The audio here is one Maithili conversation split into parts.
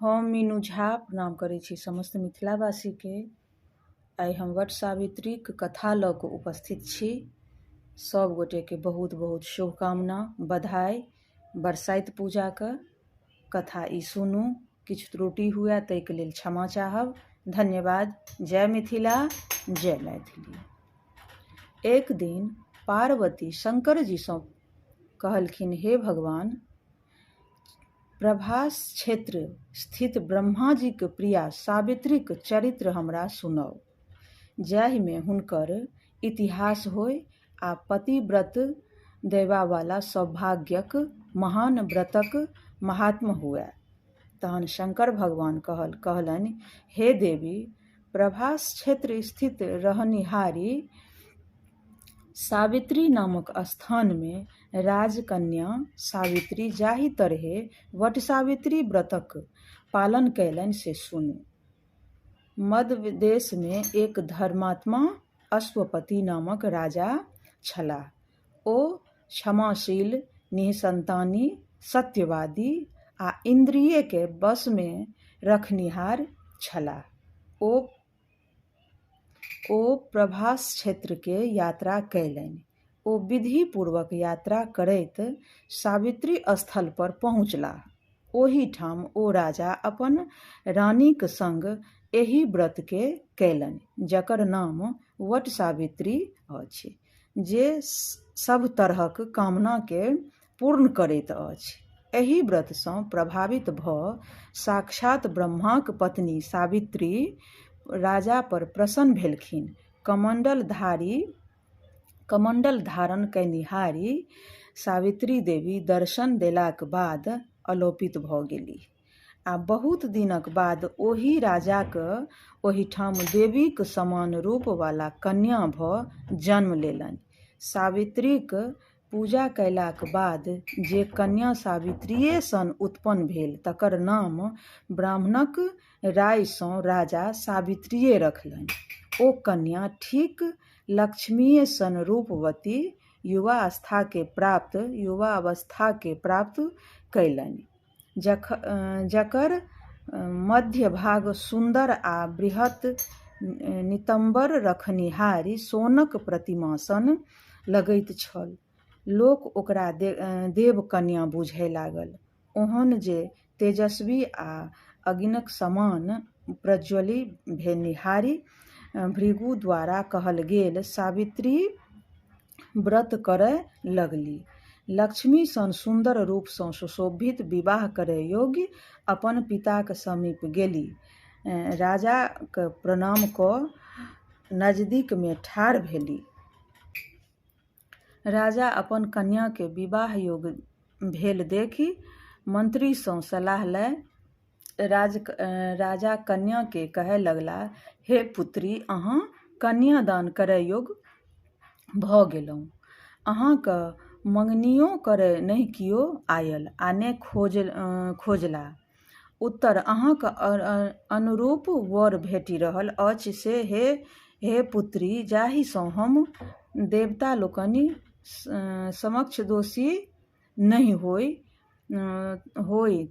हम मीनू झा प्रणाम करै छी समस्त मिथिलावासीके। आइ हम वट सावित्रीक कथा लऽ कऽ उपस्थित छी। सब गोटेके बहुत बहुत शुभकामना, बधाई। बरसाइत पूजाके कथा ई सुनू। किछु त्रुटि हुए ताहिके लेल क्षमा चाहब। धन्यवाद। जय मिथिला, जय मैथिली। एक दिन पार्वती शंकर जीसँ कहलखिन, हे भगवान, प्रभास क्षेत्र स्थित ब्रह्माजीक प्रिया सावित्रीक चरित्र हमरा सुनाउ, जाहिमे हुनकर इतिहास होय आ पतिव्रत देबावला सौभाग्यक महान व्रतक महात्म्य हुअए। तहन शंकर भगवान कहलनि, हे देवी, प्रभास क्षेत्र स्थित रहनिहारी सावित्री नामक स्थानमे राजकन्या सावित्री जाहि तरहे वटसावित्री व्रतक पालन कयलनि से सुनू। मद्र देशमे एक धर्मात्मा अश्वपति नामक राजा छलाह। ओ क्षमाशील, निःसंतानी, सत्यवादी आ इन्द्रियकेँ वशमे रखनिहार छलाह। ओ प्रभास क्षेत्रके यात्रा कयलनि। ओ विधिपूर्वक यात्रा करैत सावित्री स्थल पर पहुँचलाह। ओहिठाम ओ राजा अपन रानीक संग एहि व्रतके कयलनि जकर नाम वट सावित्री अछि, जे सभ तरहक कामनाके पूर्ण करैत अछि। एहि व्रतसँ प्रभावित भऽ साक्षात ब्रह्माक पत्नी सावित्री राजा पर प्रसन्न भेलखिन। कमण्डल धारण कयनिहारि सावित्री देवी दर्शन देलाक बाद अलोपित भऽ गेलीह आ बहुत दिनक बाद ओही राजाक ओहिठाम देवीक समान रूपवला कन्या भऽ जन्म लेलनि। सावित्रीक पूजा कयलाक बाद जे कन्या सावित्रिये सन उत्पन्न भेल तकर नाम ब्राह्मणक रायसँ राजा सावित्रिये रखलनि। ओ कन्या ठीक लक्ष्मीये सन रूपवती युवावस्थाके प्राप्त कयलनि, जकर मध्य भाग सुन्दर आ बृहत नितम्बर रखनिहारि सोनक प्रतिमा सन लगैत छल। लोक ओकरा देवकन्या बूझय लागल। ओहन जे तेजस्वी आ अग्निक समान प्रज्वलि भेनिहारि भृगु द्वारा कहल गेल सावित्री व्रत करय लगली। लक्ष्मी सन सुन्दर रूपसँ सुशोभित विवाह करय योग्य अपन पिताक समीप गेली। राजाक प्रणाम कऽ नजदीकमे ठाढ़ भेली। राजा अपन कन्याकेँ विवाह योग्य भेल देखि मंत्रीसँ सलाह लय राजा कन्याकेँ कहय लगलाह, हे पुत्री, अहाँ कन्यादान करय योग्य भऽ गेलहुँ। अहाँक मँगनियो करय नहि कियो आयल आ ने खोजलाह। उत्तर अहाँक अनुरूप वर भेटि रहल अछि से हे पुत्री, जाहिसँ हम देवता लोकनि समक्ष दोषी नहि होइ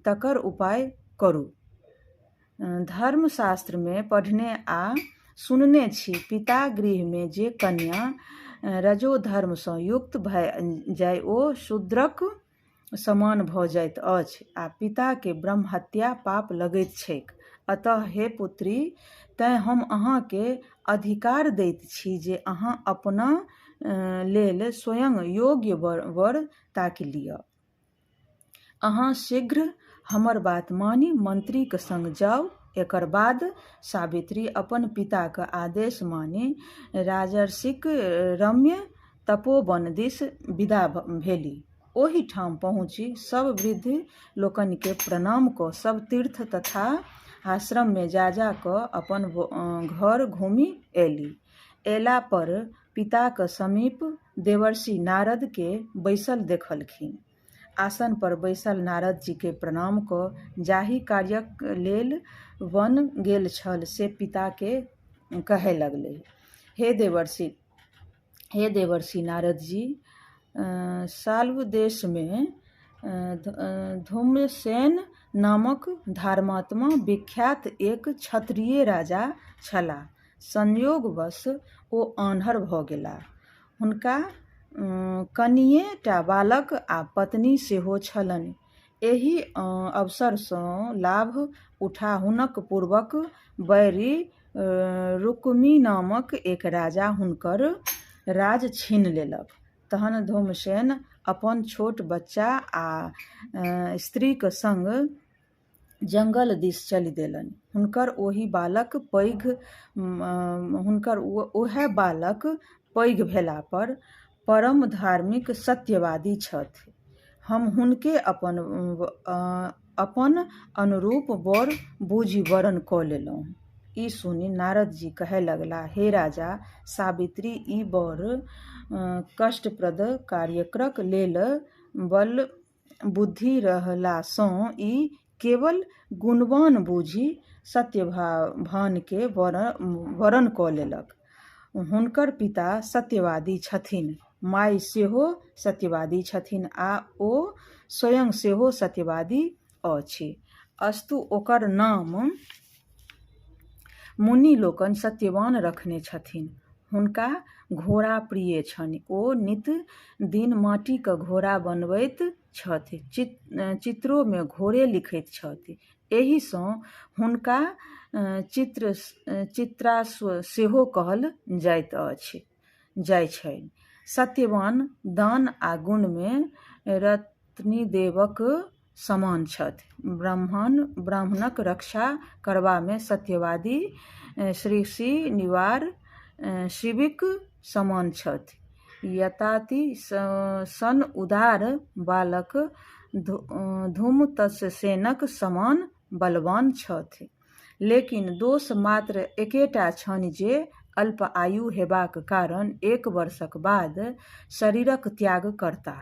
तकर उपाय करू। धर्मशास्त्रमे पढ़ने आ सुनने छी, पिता गृहमे जे कन्या रजोधर्मसँ युक्त भए जाय ओ शूद्रक समान भऽ जाइत अछि आ पिताकेँ ब्रह्महत्या पाप लगैत छैक। अतः हे पुत्री, तेँ हम अहाँकेँ अधिकार दैत छी जे अहाँ अपना लेल स्वयं योग्य वर ताकि लिअ। अहाँ शीघ्र हमर बात मानि मंत्रीक संग जाउ। एकर बाद सावित्री अपन पिताक आदेश मानि राजर्षिक रम्य तपोवन दिस विदा भेली। ओहिठाम पहुँचि सभ वृद्ध लोकनिकेँ प्रणाम कऽ सभ तीर्थ तथा आश्रममे जा-जा कऽ अपन घर घूमि अयली। अयला पर पिताक समीप देवर्षि नारदकेँ बैसल देखलखिन। आसन पर बैसल नारदजीकेँ प्रणाम कऽ जाहि कार्यक लेल वन गेल छल से पिताकेँ कहय लगलीह। हे देवर्षि नारदजी, शाल्व देशमे धूम्रसेन नामक धर्मात्मा विख्यात एक क्षत्रिय राजा छलाह। संयोगवश ओ आन्हर भऽ गेलाह। हुनका कनिये टा बालक आ पत्नी सेहो छलनि। एहि अवसरसँ लाभ उठा हुनक पूर्वक बैरी रुक्मी नामक एक राजा हुनकर राज छीनि लेलक। तहन धूमसेन अपन छोट बच्चा आ स्त्रीक संग जंगल दिस चलि देलनि। हुनकर ओएह बालक पैघ भेला पर परम धार्मिक सत्यवादी छथि। हम हुनके अपन अनुरूप वर बूझि वरण कऽ लेलहुँ। ई सुनि नारदजी कहय लगलाह, हे राजा, सावित्री ई बड़ कष्टप्रद कार्यक्रक लेल बल बुद्धि रहलासँ ई केवल गुणवान बूझि सत्यवानकेँ वरण कऽ लेलक। हुनकर पिता सत्यवादी छथिन, माय सेहो सत्यवादी छथिन आ ओ स्वयं सेहो सत्यवादी अछि। अस्तु, ओकर नाम मुनि लोकनि सत्यवान रखने छथिन। हुनका घोड़ा प्रिय छनि। ओ नित दिन माटिक घोड़ा बनबैत छथि। चित्रो मे घोड़े लिखैत छथि। एहि सँ हुनका चित्राश्व सेहो कहल जाइत छनि। सत्यवान दान आ गुण मे रत्निदेवक समान छथि। ब्राह्मणक रक्षा करबा मे सत्यवादी श्रृषिनिवार शिविक समान छथि। ययाति सन उदार बालक धूमत्सेनक समान बलवान छथि। लेकिन दोष मात्र एकेटा छनि जे अल्पायु हेबाक कारण एक वर्षक बाद शरीरक त्याग करताह।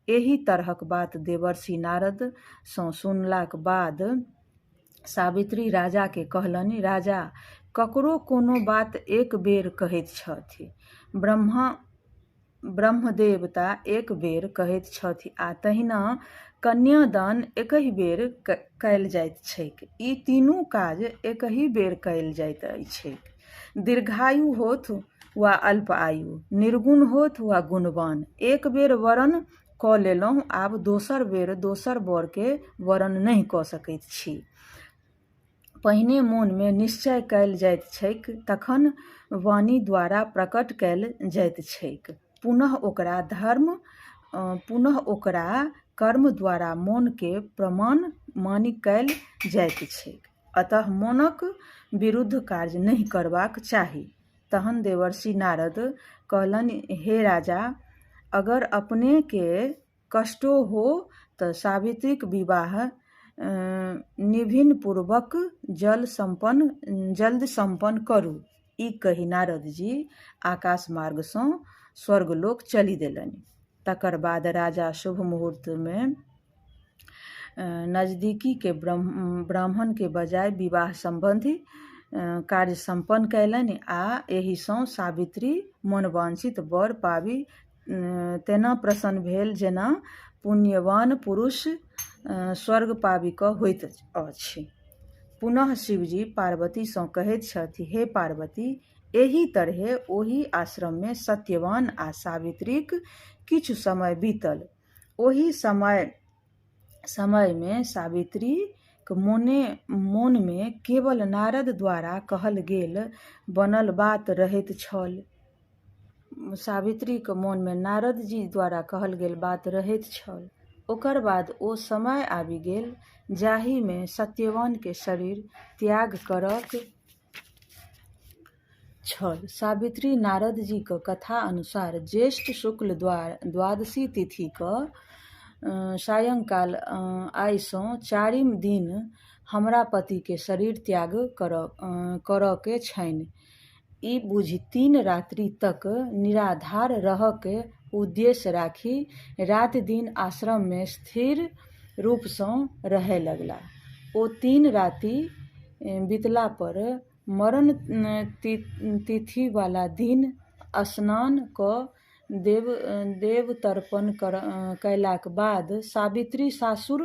एहि तरहक बात देवर्षि नारद सँ सुनलाक बाद सावित्री राजा केँ कहलनि, राजा ककरो कोनो बात एक बेर कहैत छथि, ब्रह्मदेवता एक बेर कहैत छथि आ तहिना कन्यादान एकहि बेर कयल जाइत छैक। ई तीनू काज एकहि बेर कयल जाइत छैक। दीर्घायु होथु वा अल्पायु, निर्गुण होथु वा गुणवान, एक बेर वरण कऽ लेलहुँ, आब दोसर बेर दोसर वर के वरण नहि कऽ सकैत छी। पहिने मोन मे निश्चय कयल जाइत छैक, तखन वाणी द्वारा प्रकट कयल जाइत छैक। पुनः ओकरा कर्म द्वारा मोन केँ प्रमाण मानि कयल जाइत छैक। अतः मोनक विरुद्ध कार्य नहि करबाक चाही। तहन देवर्षि नारद कहलनि, हे राजा, अगर अपने केँ कष्टो हो त सावित्रीक विवाह निभिनपूर्वक जल्द सम्पन्न करू। ई कहि नारदजी आकाश मार्ग सँ स्वर्गलोक चलि देलनि। तकर बाद राजा शुभ मुहूर्त मे नजदीकी के ब्राह्मण के बजाय विवाह संबंधी कार्य सम्पन्न कयलनि आ एहि सँ सावित्री मनोवांछित वर पाबि तेना प्रसन्न भेल जेना पुण्यवान पुरुष स्वर्ग पाबि कऽ होइत अछि। पुनः शिवजी पार्वती सँ कहैत छथि, हे पार्वती, एहि तरहें ओहि आश्रम मे सत्यवान आ सावित्रीक किछु समय बीतल। ओहि समय मे सावित्रीक मोन मे केवल नारद द्वारा कहल गेल बनल बात रहैत छल। सावित्रीक मोन मे नारदजी द्वारा कहल गेल बात रहैत छल। ओकर बाद ओ समय आबि गेल जाहि मे सत्यवान के शरीर त्याग करक छल। सावित्री नारदजीक कथा अनुसार ज्येष्ठ शुक्ल द्वादशी तिथि क सायंकाल आइ सँ चारिम दिन हमरा पति के शरीर त्याग करऽ के छनि, ई बुझि 3 रात्रि तक निराधार रहऽ के उद्देश्य राखि राति-दिन आश्रम मे स्थिर रूप सँ रहय लगलाह। ओ 3 राति बीतला पर मरण तिथि वाला दिन स्नान कऽ देवतर्पण कयलाक बाद सावित्री सासुर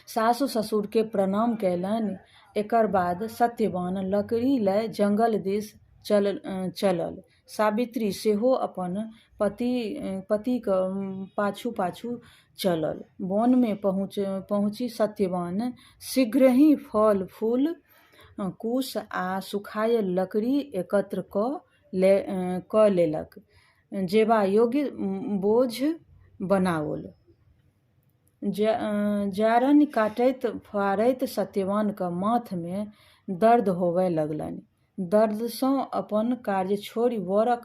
सासु-ससुर केँ प्रणाम कयलनि। एकर बाद सत्यवान लकड़ी लय जंगल दिस चलल। सावित्री सेहो अपन पतिक पाछू-पाछू चलल। वन मे पहुँचि सत्यवान शीघ्रहि फल, फूल, कुश आ सुखायल लकड़ी एकत्र कऽ लेलक। जेबा योग्य बोझ बनाओल। जारनि काटैत-फाड़ैत सत्यवानक माथ मे दर्द होबय लगलनि। दर्दसँ अपन कार्य छोड़ि वड़क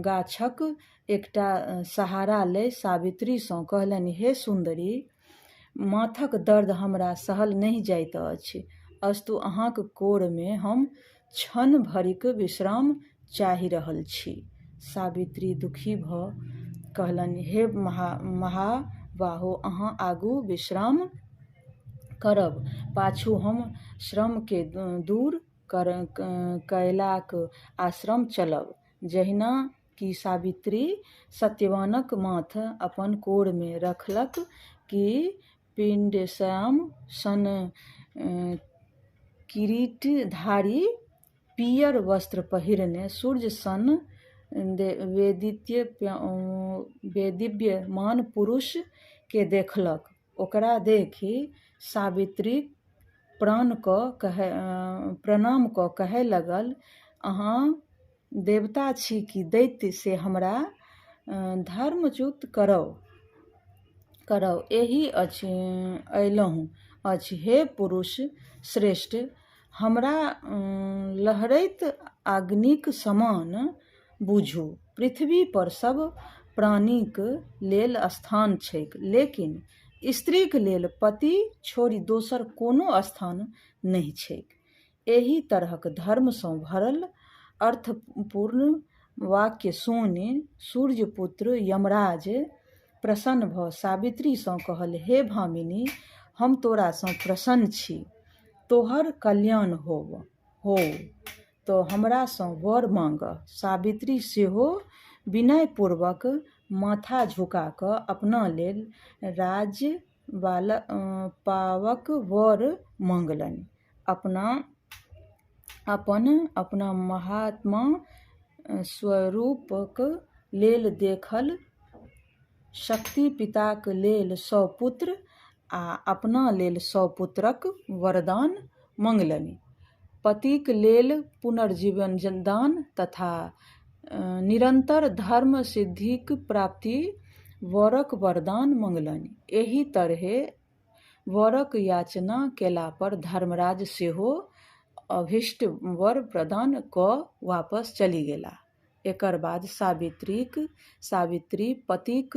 गाछक एकटा सहारा लय सावित्री सँ कहलनि, हे सुन्दरी! माथक दर्द हमरा सहल नहि जाइत अछि। अस्तु, अहाँक कोर मे हम क्षण भरिक विश्राम चाहि रहल छी। सावित्री दुखी भऽ कहलनि, हे महाबाहो! अहाँ आगू विश्राम करब, पाछू हम श्रम केँ दूर कयलाक आश्रम चलब। जहिना कि सावित्री सत्यवानक माथ अपन कोर मे रखलक कि पिंडश्याम सन किरीटधारी, पीयर वस्त्र पहिरने, सूर्य सन देदीप्यमान पुरुष केँ देखलक। ओकरा देखि सावित्री प्रणाम कऽ कहय लागल, अहाँ देवता छी कि दैत्य से हमरा धर्मच्युत करब एहि अयलहुँ अछि। हे पुरुष श्रेष्ठ! हमरा लहरैत अग्निक समान बुझू। पृथ्वी पर सब प्राणीक लेल स्थान छैक, लेकिन स्त्रीक लेल पति छोड़ि दोसर कोनो स्थान नहि छैक। एहि तरहक धर्म सँ भरल अर्थपूर्ण वाक्य सुनि सूर्यपुत्र यमराज प्रसन्न भऽ सावित्री सँ कहल, हे भामिनी! हम तोरा सँ प्रसन्न छी। तोहर कल्याण होअओ। तोँ हमरा सँ वर माँगह। सावित्री सेहो विनयपूर्वक माथा झुका कऽ अपना लेल राज्य पाबक वर मँगलनि। अपन महात्मा स्वरूपक लेल देखल शक्ति पिताक लेल 100 पुत्र आ अपना लेल 100 पुत्रक वरदान मँगलनि। पतिक लेल पुनर्जीवनदान तथा निरन्तर धर्म सिद्धिक प्राप्ति वरक वरदान मँगलनि। एहि तरहें वरक याचना केलापर धर्मराज सेहो अभीष्ट वर प्रदान कऽ वापस चलि गेलाह। एकर बाद सावित्री पतिक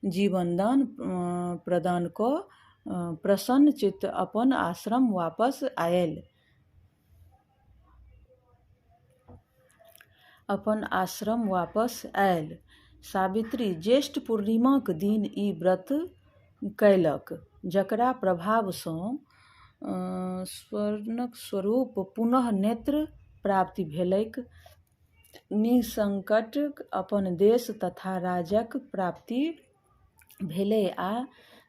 जीवनदान प्रदान कऽ प्रसन्न चित्त अपन आश्रम वापस आयल। अपन आश्रम वापस आयल। सावित्री ज्येष्ठ पूर्णिमाक दिन ई व्रत कयलक, जकरा प्रभाव सँ स्वरूप पुनः नेत्र प्राप्ति भेलैक, निःसंकट अपन देश तथा राज्यक प्राप्ति भेलै आ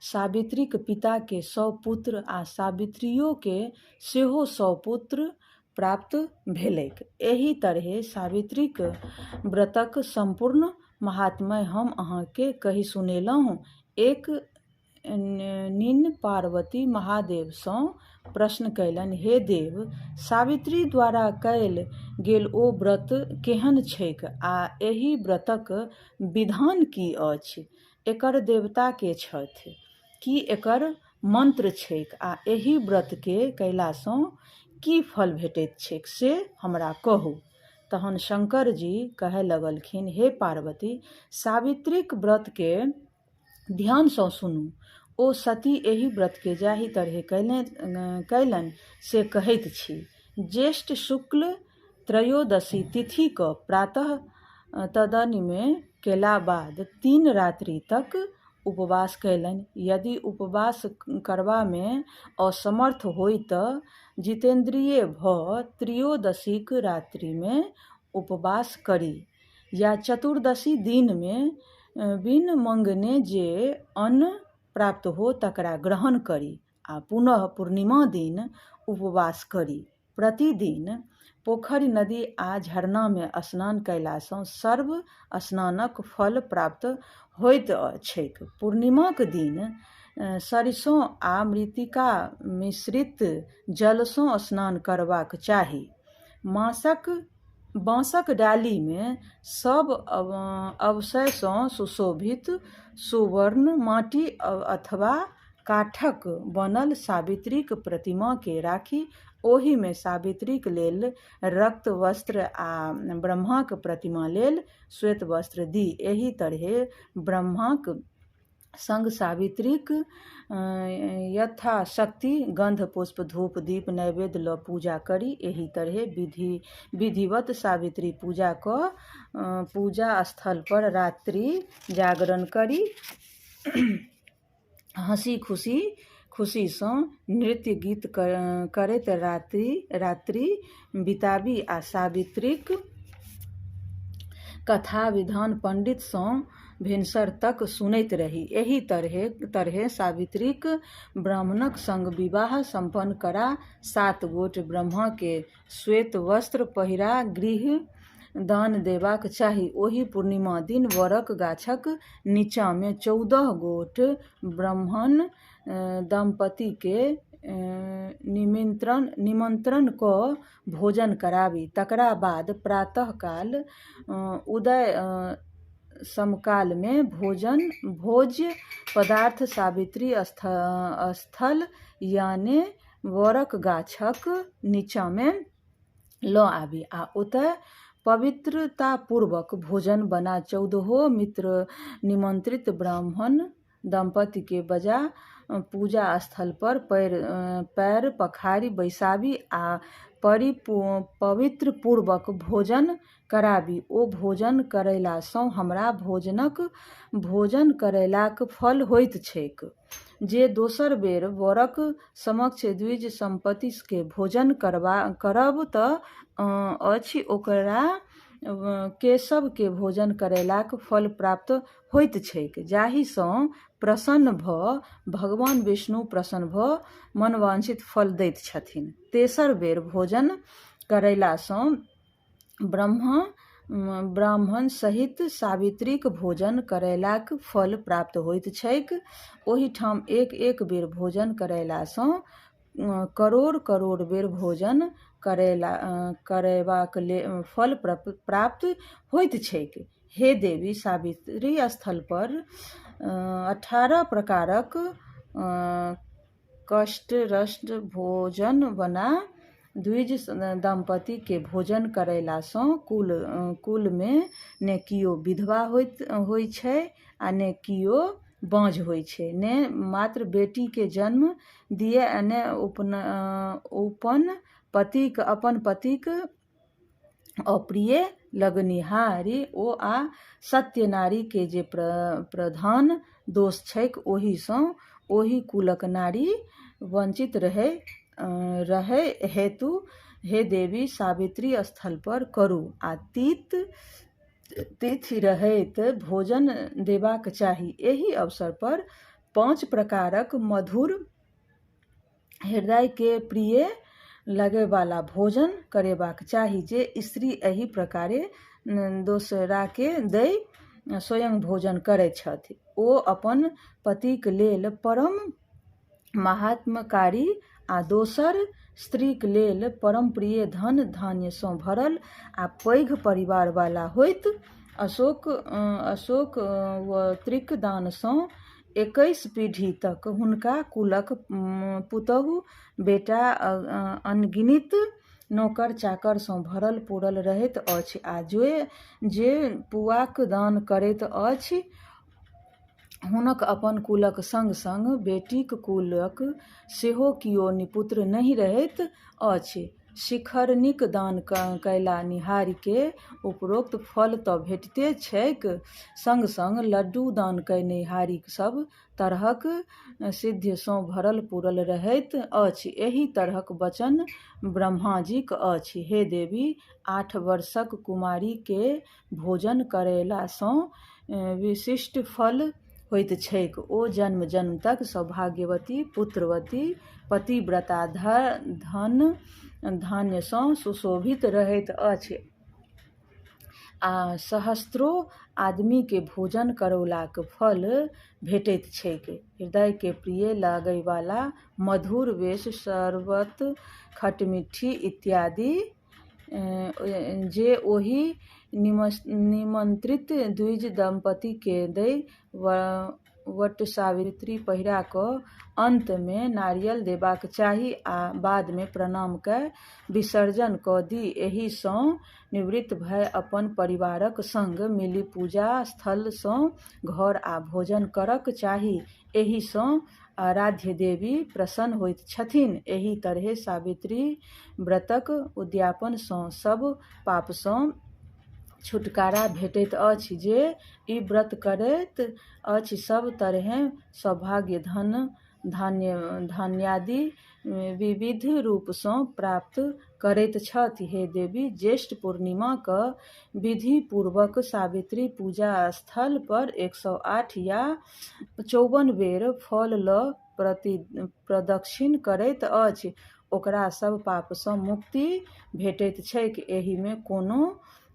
सावित्रीक पिता केँ 100 पुत्र आ सावित्रियो केँ सेहो 100 पुत्र प्राप्त भेलैक। एहि तरहें सावित्रीक व्रतक सम्पूर्ण माहात्म्य हम अहाँ केँ कहि सुनेलहुँ। एक दिन पार्वती महादेव सँ प्रश्न कयलनि, हे देव! सावित्री द्वारा कयल गेल ओ व्रत केहन छैक आ एहि व्रतक विधान की अछि? एकर देवता के छथि? की एकर मंत्र छैक आ एहि व्रत केँ कयला सँ की फल भेटैत छैक से हमरा कहू। तहन शंकरजी कहय लगलखिन, हे पार्वती! सावित्रीक व्रत केँ ध्यान सँ सुनू। ओ सती एहि व्रत केँ जाहि तरहें कयलनि से कहैत छी। ज्येष्ठ शुक्ल त्रयोदशी तिथि क प्रातः तदनिमे केला बाद 3 रात्रि तक उपवास कयलनि। यदि उपवास करबा मे असमर्थ होइ त जितेन्द्रिय भ त्रयोदशीक रात्रि मे उपवास करी या चतुर्दशी दिन मे बिन मँगने जे अन्न प्राप्त हो तकरा ग्रहण करी आ पुनः पूर्णिमा दिन उपवास करी। प्रतिदिन पोखरि, नदी आ झरनामे स्नान कयलासँ सर्व स्नानक फल प्राप्त होइत छैक। पूर्णिमाक दिन सरिसो आ मृत्तिका मिश्रित जलसँ स्नान करबाक चाही। बाँसक डालीमे सब अवयवसँ सुशोभित सुवर्ण, माटि अथवा काठक बनल सावित्रीक प्रतिमाकेँ राखि ओहिमे सावित्रीक लेल रक्त वस्त्र आ ब्रह्माक प्रतिमा लेल श्वेत वस्त्र दी। एहि तरहेँ ब्रह्माक संग सावित्रीक यथाशक्ति गन्ध, पुष्प, धूप, दीप, नैवेद्य लऽ पूजा करी। एहि तरहेँ विधिवत सावित्री पूजा कऽ पूजा स्थल पर रात्रि जागरण करी। हँसी खुशीसँ नृत्य गीत करैत रात्रि बिताबी आ सावित्रीक कथा विधान पंडित सँ भिनसर तक सुनैत रही। एहि तरहेँ सावित्रीक ब्राह्मणक संग विवाह सम्पन्न करा 7 गोट ब्रह्माकेँ श्वेत वस्त्र पहिरा गृह दान देबाक चाही। ओही पूर्णिमा दिन वरक गाछक नीचाँमे 14 गोट ब्राह्मण दम्पतिकेँ निमन्त्रण कऽ भोजन कराबी। तकरा बाद प्रातःकाल उदय समकालमे भोज्य पदार्थ सावित्री स्थल याने वरक गाछक नीचाँमे लऽ आबी आ ओतय पवित्रतापूर्वक भोजन बना 14 मित्र निमन्त्रित ब्राह्मण दम्पतिकेँ बजा पूजा स्थल पर पैर पखारि बैसाबी आ पवित्रपूर्वक भोजन कराबी। ओ भोजन करयलासँ हमरा भोजन करयलाक फल होइत छैक। जे दोसर बेर वरक समक्ष द्विज दम्पतिकेँ भोजन करबैत अछि ओकरा केशवकेँ भोजन करयलाक फल प्राप्त होइत छैक, जाहिसँ प्रसन्न भऽ भगवान विष्णु प्रसन्न भऽ मनोवांछित फल दैत छथिन। तेसर बेर भोजन करयलासँ ब्राह्मण सहित सावित्रीक भोजन करयलाक फल प्राप्त होइत छैक। ओहिठाम एक-एक बेर भोजन करयलासँ करोड़ करोड़ बेर भोजन करयबाक फल प्राप्त होइत छैक। हे देवी, सावित्री स्थल पर 18 प्रकारक कष्टरष्ट भोजन बना द्विज दम्पति के भोजन करयलासँ कुलमे ने कियो विधवा होइ छै आ ने कियो बाँझ होइ छै, ने मात्र बेटी के जन्म दिए आ ने अपन पतिक अप्रिय लगनिहारि ओ आ सत्य नारी के जे प्रधान दोष छैक ओहिसँ ओहि कुलक नारी वंचित रहै हेतु हे देवी, सावित्री स्थल पर करू आ तिथि रहैत भोजन देबाक चाही। एहि अवसर पर 5 प्रकारक मधुर हृदय के प्रिय लगयवाला भोजन करेबाक चाही। जे स्त्री एहि प्रकारे दोसराके दय स्वयं भोजन करैत छथि ओ अपन पतिक लेल परम महात्मकारी आ दोसर स्त्रीक लेल परम प्रिय धन धान्यसँ भरल आ पैघ परिवार वाला होइत। अशोकवत्रिक दानसँ 21 पीढ़ी तक हुनका कुलक पुतहु, बेटा, अनगिनत नोकर चाकरसँ भरल पुरल रहैत अछि आ जे पुआक दान करैत अछि हुनक अपन कुलक संग-संग बेटीक कुलक सेहो कियो निपुत्र नहि रहैत अछि। शिखरिणीक दान कयनिहारिकेँ उपरोक्त फल तँ भेटिते छैक, संग-संग लड्डू दान कयनिहारि सभ तरहक सिद्धिसँ भरल-पुरल रहैत अछि। एहि तरहक वचन ब्रह्माजीक अछि। हे देवी, 8 वर्षक कुमारीकेँ भोजन करयलासँ विशिष्ट फल होइत छैक। ओ जन्म-जन्म तक सौभाग्यवती, पुत्रवती, पतिव्रता, धन धान्यसँ सुशोभित रहैत अछि आ सहस्त्रो आदमीकेँ भोजन करौलाक फल भेटैत छैक। हृदयकेँ प्रिय लागयवला मधुर बेस, शरबत, खटमिट्ठी इत्यादि जे ओहि निमंत्रित द्विज दम्पतिकेँ दय वटसावित्री पहिरा कऽ अन्तमे नारियल देबाक चाही आ बादमे प्रणाम कय विसर्जन कऽ दी। एहिसँ निवृत्त भय अपन परिवारक संग मिलि पूजा स्थलसँ घर आ भोजन करक चाही। एहिसँ आराध्य देवी प्रसन्न होइत छथिन। एहि तरहेँ सावित्री व्रतक उद्यापनसँ सब पापसँ छुटकारा भेटैत अछि। जे ई व्रत करैत अछि सब तरहेँ सौभाग्य, धन, धान्यादि विविध रूपसँ प्राप्त करैत छथि। हे देवी! ज्येष्ठ पूर्णिमा कऽ विधिपूर्वक सावित्री पूजा स्थल पर 108 या 54 बेर फल लऽ प्रदक्षिण करैत अछि, ओकरा सब पापसँ मुक्ति भेटैत छैक। एहिमे कोनो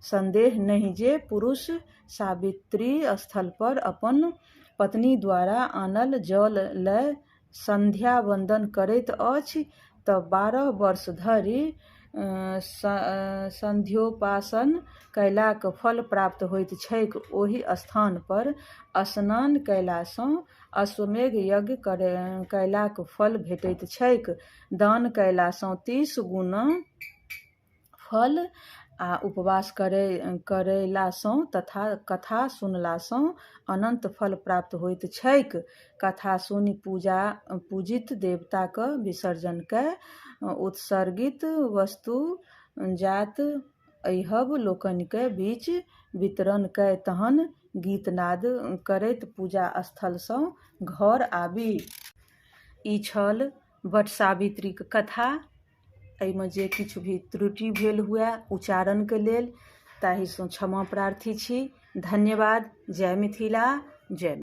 संदेह नहि जे पुरुष सावित्री स्थल पर अपन पत्नी द्वारा आनल जल लय संध्या वंदन करैत अछि तऽ 12 वर्ष धरि संध्योपासन कयलाक फल प्राप्त होइत छैक। ओहि स्थान पर स्नान कयलासँ अश्वमेघ यज्ञ कयलाक फल भेटैत छैक। दान कयलासँ 30 गुना फल आ उपवास कयलासँ तथा कथा सुनलासँ अनन्त फल प्राप्त होइत छैक। कथा सुनि पूजित देवताक विसर्जन कय उत्सर्गित वस्तु जात ऐहब लोकनिक बीच वितरण कय तहन गीतनाद करैत पूजा स्थलसँ घर आबी। ई छल वटसावित्रीक कथा। एहिमे जे किछु भी त्रुटि भेल हुए उच्चारणके लेल ताहिसँ क्षमा प्रार्थी छी। धन्यवाद। जय मिथिला, जय।